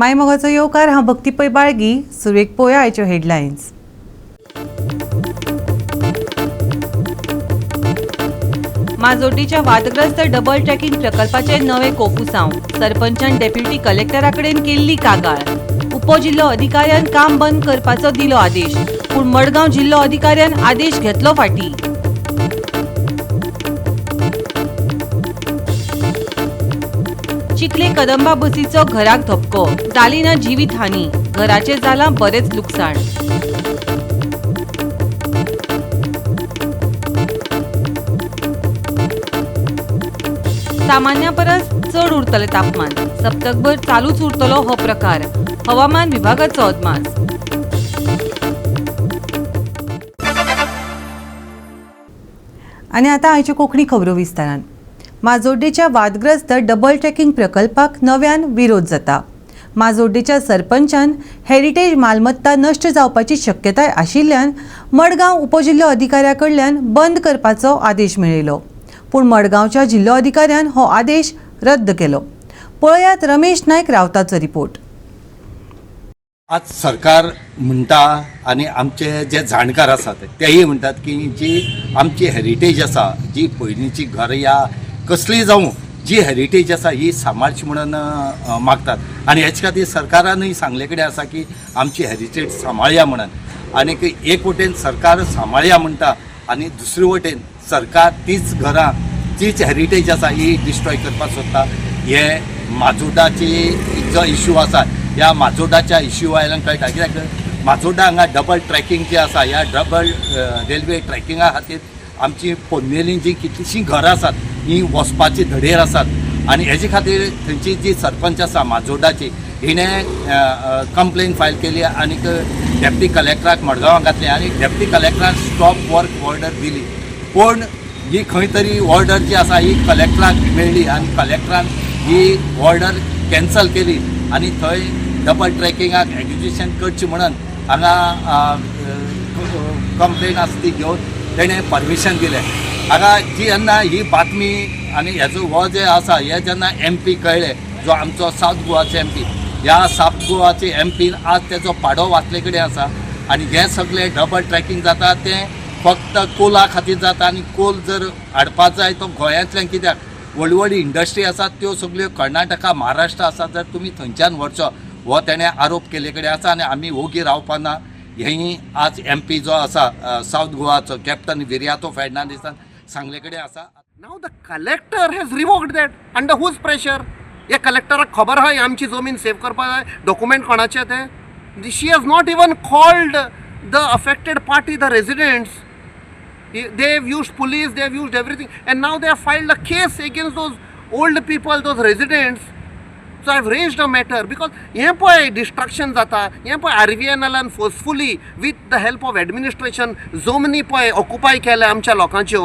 मायमोगाचो येवकार. हांव भक्ती पै बाळगी. सुरवेक पोया आयच्यो हेडलायन्स. माजोड्डेच्या वादग्रस्त डबल ट्रॅकिंग प्रकल्पाचे नवे कोफुसांव. सरपंचान डेप्युटी कलेक्टरा कडेन केल्ली कागाळ. उपजिल्हो अधिकाऱ्यान काम बंद करपाचो दिलो आदेश, पूण मडगांव जिल्हो अधिकाऱ्यान आदेश घेतलो फाटी. चिखले कदंबा बसीचो घराक धपको, जाली ना जिवीत हानी, घराचें जालां बरेंच लुकसाण. सामान्या परस चड उरतलें तापमान, सप्तकभर चालूच उरतलो हो प्रकार, हवामान विभागाचो अदमास. आनी आतां आयच्यो कोंकणी खबरो विस्तारान. माजोड्डेच्या वादग्रस्त डबल ट्रॅकिंग प्रकल्पाक नव्यान विरोध जाता. माजोड्डेच्या सरपंचान हेरिटेज मालमत्ता नश्ट जावपाची शक्यताय आशिल्ल्यान मडगांव उपजिल्हो अधिकाऱ्या कडल्यान बंद करपाचो आदेश मेळयलो, पूण मडगांवच्या जिल्हो अधिकाऱ्यान हो आदेश रद्द केलो. पळयात रमेश नायक रावताचो रिपोर्ट. आज सरकार म्हणटा आनी आमचे जे जाणकार आसात तेय म्हणटात की जी आमची हेरिटेज आसा, जी पयलींची घरां या कसलीय जावं, जी हेरिटेज आसा ही सांबाळची म्हणून मागतात. आनी हेच खातीर सरकारानूय सांगले कडेन आसा की आमची हेरिटेज सांबाळया म्हणून. आनीक एक वटेन सरकार सांबाळया म्हणटा आनी दुसरे वटेन सरकार तीच घरां, तीच हेरिटेज आसा ही डिस्ट्रॉय करपाक सोदता. हे माजोड्डाची जो इशू आसा, ह्या माजोड्डाच्या इश्यू वयल्यान कळटा, कित्याक माजोड्डा हांगा डबल ट्रॅकिंग जी आसा, ह्या डबल रेल्वे ट्रॅकिंगा खातीर आमची पोन्नेली जी कितलीशीं घरां आसात ही वचपाची धडेर आसात. आनी हेजे खातीर थंयची जी सरपंच आसा माजोड्डाची, हिणें कंप्लेन फायल केली आनीक डेप्टी कलेक्टराक मडगांवां घातली आनी डेप्टी कलेक्टरान स्टॉप वर्क ऑर्डर दिली. पूण ही खंय तरी ऑर्डर जी आसा ही कलेक्टराक मेळ्ळी आनी कलेक्टरान ही ऑर्डर कॅन्सल केली आनी थंय डबल ट्रॅकिंगाक एक्जिक्युशन करची म्हणून हांगा कंप्लेन आसा ती घेवन तेणें परमिशन दिलें. हांगा जी जेन्ना ही बातमी आनी हेजो हो जे आसा हे जेन्ना एम पी कळ्ळें, जो आमचो सावथ गोवाचो एम पी, ह्या सावथ गोवाचे एम पीन आज तेजो पाडो वाचले कडेन आसा. आनी हे सगळे डबल ट्रॅकिंग जाता तें फक्त कोला खातीर जाता. आनी कोल जर हाडपा जाय तो गोंयांतल्यान, कित्याक व्हडली व्हडली इंडस्ट्री आसा त्यो सगल्यो कर्नाटका, महाराष्ट्र आसा, जर तुमी थंयच्यान व्हरचो हो तेणें आरोप केल्ले कडेन आसा. आनी आमी ओगी रावपा ना हेंय आज एम पी जो आसा सावथ गोवाचो, कॅप्टन विरियातो फेर्नांडीसान सांगले कडेन आसा. Now the collector has revoked that. Under whose pressure? हे कलेक्टराक खबर आहा आमची जमीन सेव करपाक जाय, डॉक्युमेंट कोणाचे ते. She has not even called the affected party, the residents. They have used police, they have used everything, and now they have filed a case against those old people, those residents. So I have raised a matter because हें पळय destruction जाता. हें पळय, आरवीएनएलान forcefully with the help of administration जमनी पळय occupy केल्या आमच्या लोकांच्यो.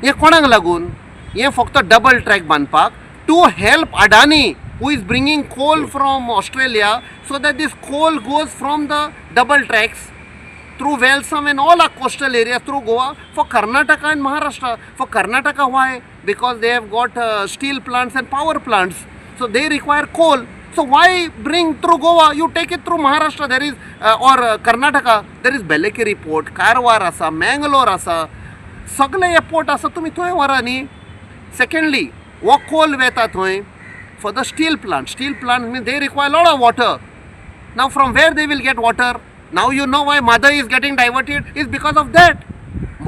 हें कोणाक लागून? हें फक्त डबल ट्रॅक बांदपाक, to help Adani, who is bringing coal from Australia, so that this coal goes from the double tracks through Velsam and all our coastal areas through Goa for Karnataka and Maharashtra. For Karnataka, why? Because they have got steel plants and power plants. So they require coal. So why bring through Goa? You take it through Maharashtra. There is or Karnataka. There is Belekeri port, Karwar आसा, Mangalore आसा, सगळे हे port आसा, तुमी थंय व्हरा न्ही. Secondly, हो कोल वेता थंय for the steel plant. Steel plant mean they require lot of water. Now from where they will get water? Now you know why Mhadei is getting diverted is because of that.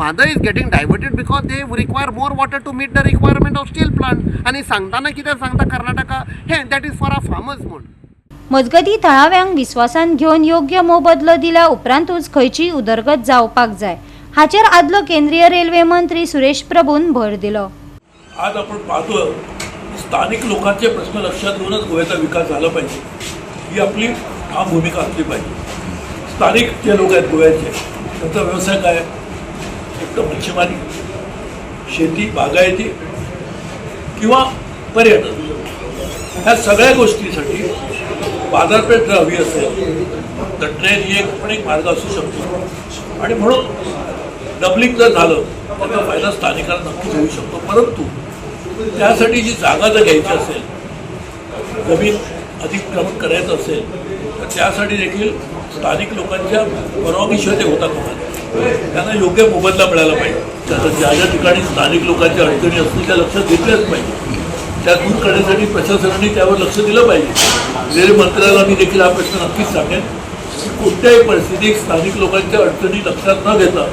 Mhadei is getting diverted because they require more water to meet the requirement of steel plant. आनी सांगतना कितें सांगता कर्नाटका हे, that is for our farmers म्हूण. मजगतीं, थळाव्यांक विस्वासांत घेवन योग्य मोबदलो दिल्या उपरांतूच खंयचीय उदरगत जावपाक जाय, हाचेर आदलो केंद्रीय रेल्वे मंत्री सुरेश प्रभून भर दिलो. आज आपण पाहतो की स्थानिक लोकांचे प्रश्न लक्षात घेऊनच गोव्याचा विकास झाला पाहिजे, ही आपली ठाम भूमिका असली पाहिजे. स्थानिक जे लोक आहेत गोव्याचे, त्यांचा व्यवसाय काय? एक तर मच्छीमारी, शेती, बागायती किंवा पर्यटन. ह्या सगळ्या गोष्टीसाठी बाजारपेठ जर हवी असेल तर ट्रेन ही एक पण एक मार्ग असू शकतो. आणि म्हणून डबलिंग जर झालं, त्याचा फायदा स्थानिकांना नक्कीच होऊ शकतो. परंतु त्यासाठी जी जागा जर घ्यायची असेल, जमीन अतिक्रमण करायचं असेल तर त्यासाठी देखील स्थानिक लोकांच्या परवानगीशिवाय ते होता कामा नये. त्यांना योग्य मोबदला मिळाला पाहिजे. तर ज्या ज्या ठिकाणी स्थानिक लोकांच्या अडचणी असतील त्या लक्षात घेतल्याच पाहिजे. त्या दूर करण्यासाठी प्रशासनाने त्यावर लक्ष दिलं पाहिजे. रेल्वे मंत्र्याला मी देखील हा प्रश्न नक्कीच सांगेन की कोणत्याही परिस्थितीत स्थानिक लोकांच्या अडचणी लक्षात न घेता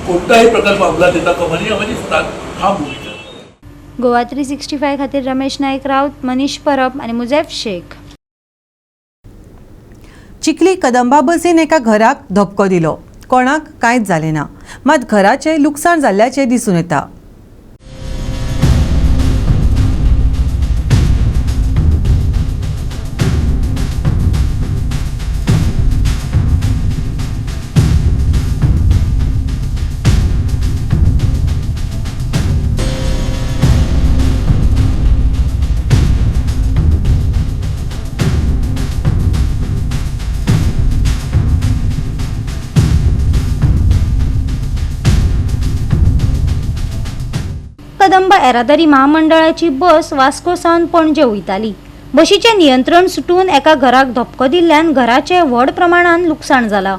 कोणताही प्रकल्प अंमलात येता कामा नये, माझी ठाम भूमिका आहे. गोवा 365 खातीर रमेश नायक राऊत, मनीष परब आनी मुजैफ शेख. चिखली कदंबा बसीन एका घराक धपको दिलो. कोणाक कांयच जालें ना, मात घराचें लुकसाण जाल्ल्याचें दिसून येता. कदंब येरादारी महामंडळाची बस वास्को सावन पणजे वयताली. बशीचें नियंत्रण सुटून एका घराक धपको दिल्ल्यान घराचें व्हड प्रमाणान लुकसाण जालां.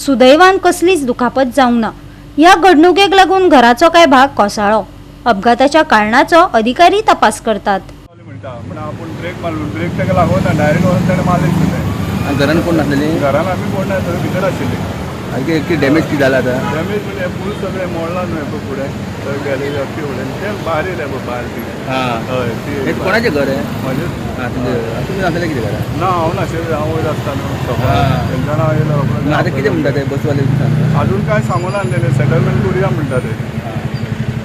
सुदैवान कसलीच दुखापत जावंक ना. ह्या घडणुकेक लागून घराचो कांय भाग कोसळ्ळो. अपघाताच्या कारणाचो अधिकारी तपास करतात. म्हणटा पूण आपूण ब्रेक मारलो, ब्रेक ताका लागोना, डायरेक्ट वचून ताणें मारलें तें. घरान कोण नासलेली? घरान आमी कोण ना, सगळीं भितर आशिल्ली. आनी कितें डॅमेज कितें जाला आतां? डॅमेज म्हणजे फूल सगळें मोडलां न्हय पळय फुडें, सगळें गॅलरी अख्खी फुडें तें भायर येयलें पळय भायर ती. हां. हय ती. हें कोणाचें घर आहे? म्हजें. हां, तुमचें. तुमी नासलेले कितें घरा? ना, हांव नाशिल्लें, हांव वयर आसता न्हू शॉपार. हां. तेंच्यान हांव येयलो रोखडो. आतां कितें म्हणटा ते बसवाले सांग? अजून काय सांगूना तेणें, सेटलमेंट करुया म्हणटा ते.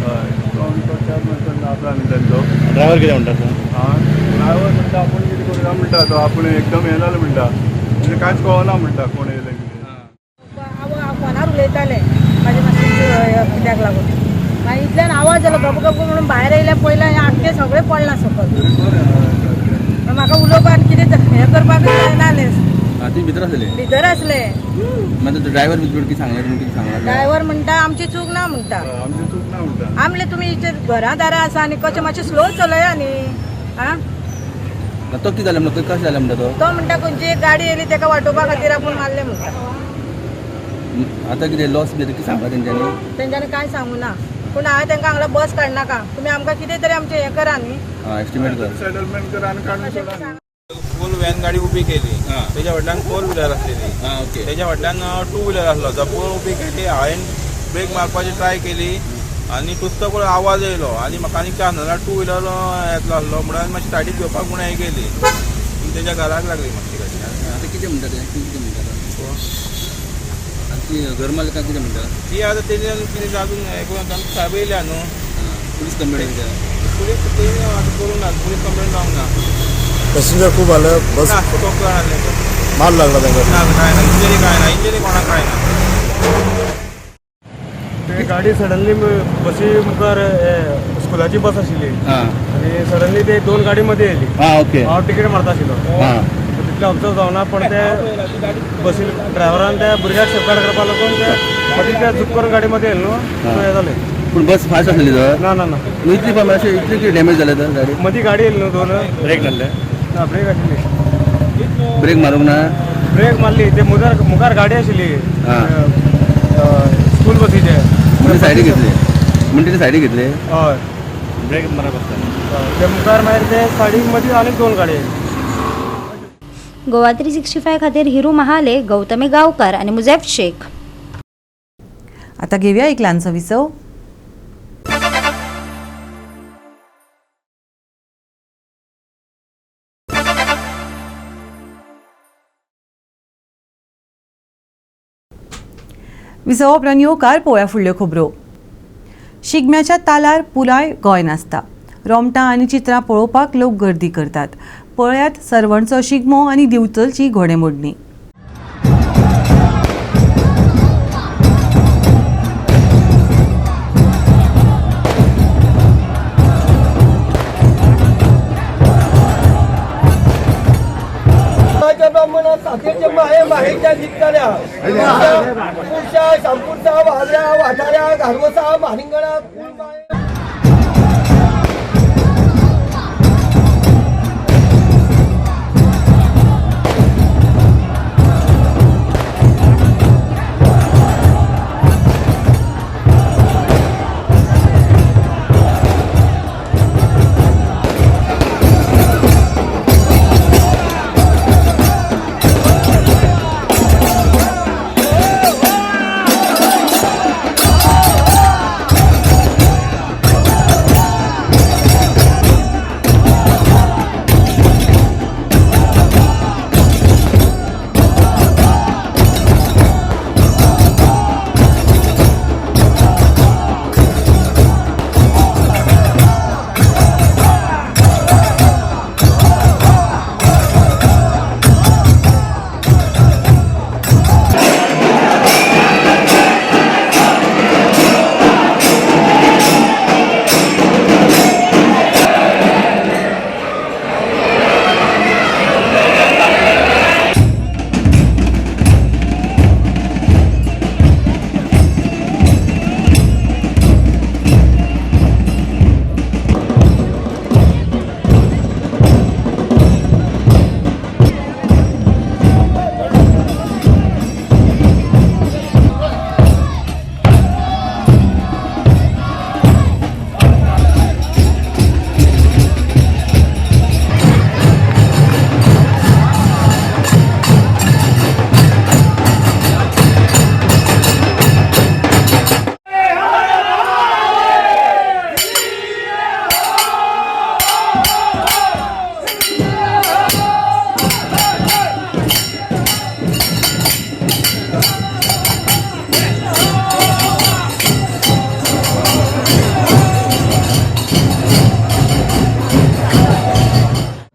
हय, तो आमचो चार म्हणटा आपला न्ही तेंचो. ड्रायव्हर कितें म्हणटा तो? आं, ड्रायव्हर म्हणटा आपूण कितें करुया म्हणटा तो, आपूण एकदम हें जालें म्हणटा, म्हणजे कांयच कळना म्हणटा कोण येयलें कितें. हांव फोनार उलयतालें, म्हाजें मातशें कित्याक लागून मागीर इतल्यान आवाज जालो गप गप म्हणून भायर येयलें, पयलें हें आख्खें सगळें पडलां सकयल. म्हाका उलोवपाक आनी कितें हें करपाक जायना जालें. हां, तुमी भितर आसलेले? भितर आसलें. मागीर ड्रायव्हर बिजबीड कितें सांगलें तुमी, कितें सांगलां? ड्रायव्हर म्हणटा आमची चूक ना म्हणटा. आमची चूक ना म्हणटा. आमले तुमी इचे घरां दारां आसा आनी कशें मातशें स्लो चलया न्ही. आं, तो कितें जालें म्हणटा, कशें जालें म्हणटा तो? तो म्हणटा खंयची एक गाडी येयली तेका वाटोवपा खातीर आपूण मारलें म्हणटा. आतां कितें लॉस बी कितें सांगला तेंच्यांनी? तेंच्यांनी कांय सांगू ना, पूण हांवें तांकां हांगा बस काडनाका, तुमी आमकां कितें तरी आमचें हें करा न्ही. हां, एस्टिमेट कर. सेटलमेंट करा आनी काडून सोडा न्ही. फूल व्हॅन गाडी उबी केली, तेच्या फाटल्यान फोर व्हिलर आसलेली, हां, ओके. तेच्या फाटल्यान टू व्हिलर आसलो. जपून उबी केली, हांवें ब्रेक मारपाची ट्राय केली आनी टुस्तो पळय आवाज येयलो आनी म्हाका आनी चान्स ना, टू व्हिलर येतलो आसलो म्हणून मातशी सायडीक घेवपाक म्हणून हें केली, पूण तेच्या घराक लागली मातशी गाडी. आतां कितें म्हणटा ते, कितें म्हणटा आतां? ती घर मालकां कितें म्हणटा? ती आतां तेजें कितें अजून हें करून आमकां सायब येयल्या न्हू. पुलीस कंप्लेन कितें? पुलीस तेणी आतां करूंक ना, पुलीस कंप्लेन जावंक ना. पॅसेंजर खूब आले बस? ना, स्टॉप जाणार. माल लागला तांकां? ना, काय ना, इंजरी काय ना, इंजरी कोणाक काय ना. ते गाडी सडनली बसी मुखार स्कुलाची बस आशिल्ली हां. आनी सडनली ते दोन गाडी मध्ये येयली. हां, ओके. हांव तिकेट मारता आशिल्लो, हां. तितलें ऑब्जर्व जावना, पण ते बसी ड्रायव्हरान त्या भुरग्याक सेफगार्ड करपाक लागून ते मदीं ते चूक करून गाडी मध्ये येयले न्हू, सो हें जालें. पूण बस फास्ट आसलेली तर? ना ना ना. न्हू, इतली पण अशें इतली कितें डॅमेज जालें तर गाडी? मदीं गाडी येयली न्हू दोन. ब्रेक नासले? ना, ब्रेक आशिल्ली. ब्रेक मारूंक ना? ब्रेक मारली ते मुखार मुखार गाडी आशिल्ली. हां. स्कूल बसीचे. म्हणजे सायडीक घेतली, म्हणजे ते सायडीक घेतले? हय. ब्रेक मारप आसता. ते मुखार मागीर ते सायडीक मदीं आनीक दोन गाडी येयली. गोवा 365 खातीर हिरू महाले, गौतमी गांवकार आनी मुजैफ शेख. आतां घेवया एक ल्हानसो विसव. विसवा उपरांत येवकार पळोवया फुडल्यो खबरो. शिगम्याच्या तालार पुराय गोंय नाचता. रोमटां आनी चित्रां पळोवपाक लोक गर्दी करतात. पळयात सरवणचो शिगमो आनी दिवचलची घोडेमोडणी. माहेच्या निघताल्या पुरशा शामपुरसा वाजऱ्या वाठाऱ्या घारवसा म्हारिंगणा.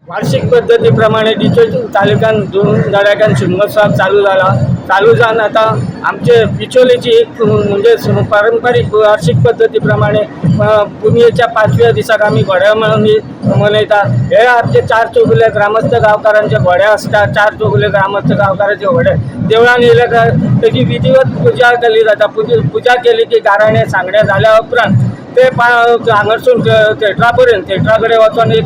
वार्षिक पद्दती प्रमाणे डिचोली तालुक्यान दोन धडाक्यान शिगमोत्सव चालू जाला. चालू जावन आतां आमचे बिचोलीची एक म्हणजे पारंपारीक वार्षिक पद्दती प्रमाणे पुनयेच्या 5व्या दिसाक आमी घोड्या मनयता. हे आमचे 4 चौगुले ग्रामस्थ गांवकारांचे घोडे आसता. 4 चौगुले ग्रामस्थ गांवकारांचे घोडे देवळान येयले काय तेजी विधिवत पुजा केली जाता. पुजा केली की गाराणें सांगणें जाल्या उपरांत ते हांगासून थेटरा पर्यंत, थेटरा कडेन वचोन एक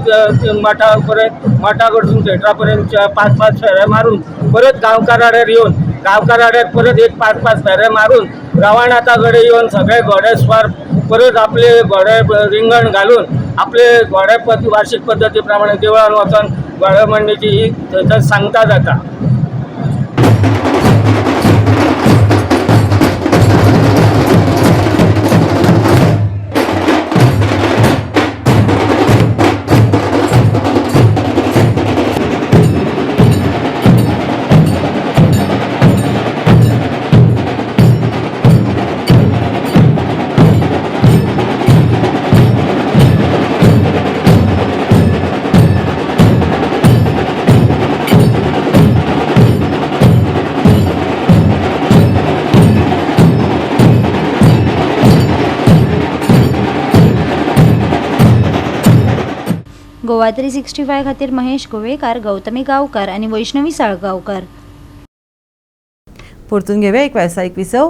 मठा पर्यंत, मठा कडसून थेटरा पर्यंत 5-5 फेरे मारून परत गांवकार वाड्यार येवन, गांवकार वाड्यार परत एक 5-5 फेरे मारून रवानाथा कडेन येवन सगळे घोडे स्वार परत आपले घोडे रिंगण घालून आपले घोडे वार्षिक पद्दती प्रमाणे देवळान वचोन घोडे मांडणीची ही थंयसर सांगता जाता. गोवा 365 खातीर महेश गोवेकार, गौतमी गांवकार आनी वैष्णवी साळगांवकार. परतून घेवया एक वेवसायीक विसव.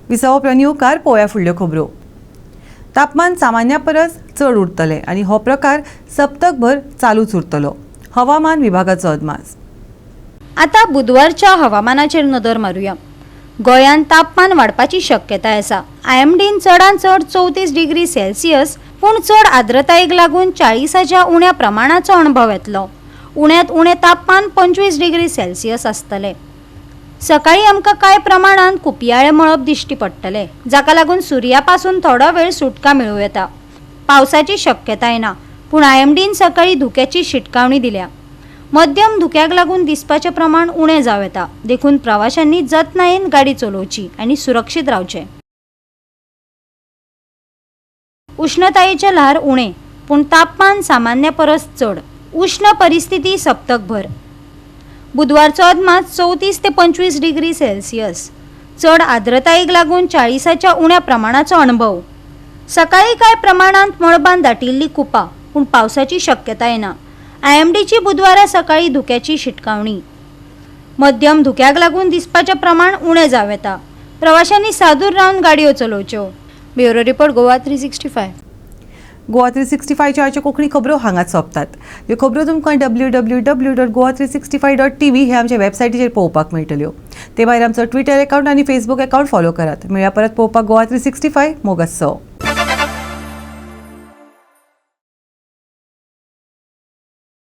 विसवा उपरांत येवकार पळोवया फुडल्यो खबरो. तापमान सामान्या परस चड उरतलें आनी हो प्रकार सप्तकभर चालूच उरतलो, हवामान विभागाचो अदमास. आता बुधवारच्या हवामानाचेर नदर मारुया. गोंयांत तापमान वाडपाची शक्यताय आसा. आयएमडीन चडांत चड 34 डिग्री सेल्सियस पूण चड आर्द्रतायेक लागून 40च्या उण्या प्रमाणाचो अणभव येतलो. उण्यांत उणें तापमान 25 डिग्री सेल्सियस आसतलें. सकाळी आमकां कांय प्रमाणांत कुपयाळे मळब दिश्टी पडटले, जाका लागून सुर्या पासून थोडो वेळ सुटका मेळूं येता. पावसाची शक्यताय ना, पूण आयएमडीन सकाळी धुक्याची शिटकावणी दिल्या. मध्यम धुक्याक लागून दिसपाचें प्रमाण उणें जावं येता, देखून प्रवाशांनी जतनायेन गाडी चलोवची आनी सुरक्षीत रावचें. उष्णतायेचें ल्हार उणें, पूण तापमान सामान्य परस चड. उष्ण परिस्थिती सप्तकभर. बुधवारचो अदमास 34 ते 25 डिग्री सेल्सियस. चड आर्द्रतायेक लागून 40च्या उण्या प्रमाणाचो अणभव. सकाळी कांय प्रमाणांत मळबान दाटिल्ली कुपां, पूण पावसाची शक्यताय ना. आयएमडीची बुधवारा सकाळी धुक्याची शिटकावणी. मध्यम धुक्याक लागून दिसपाचें प्रमाण उणें जावं येता. प्रवाशांनी सादूर रावन गाडयो चलोवच्यो. Bureau report, Goa 365. Goa 365च्यो आयच्यो कोंकणी खबरो हांगाच सोंपतात. ह्यो खबरो तुमकां www.goa365.tv हे आमच्या वेबसायटीचेर पळोवपाक मेळटल्यो. ते भायर आमचो ट्विटर एकावंट आनी फेसबूक एकावंट फॉलो करात. मेळया परत पळोवपाक गोवा 365 मोगासो.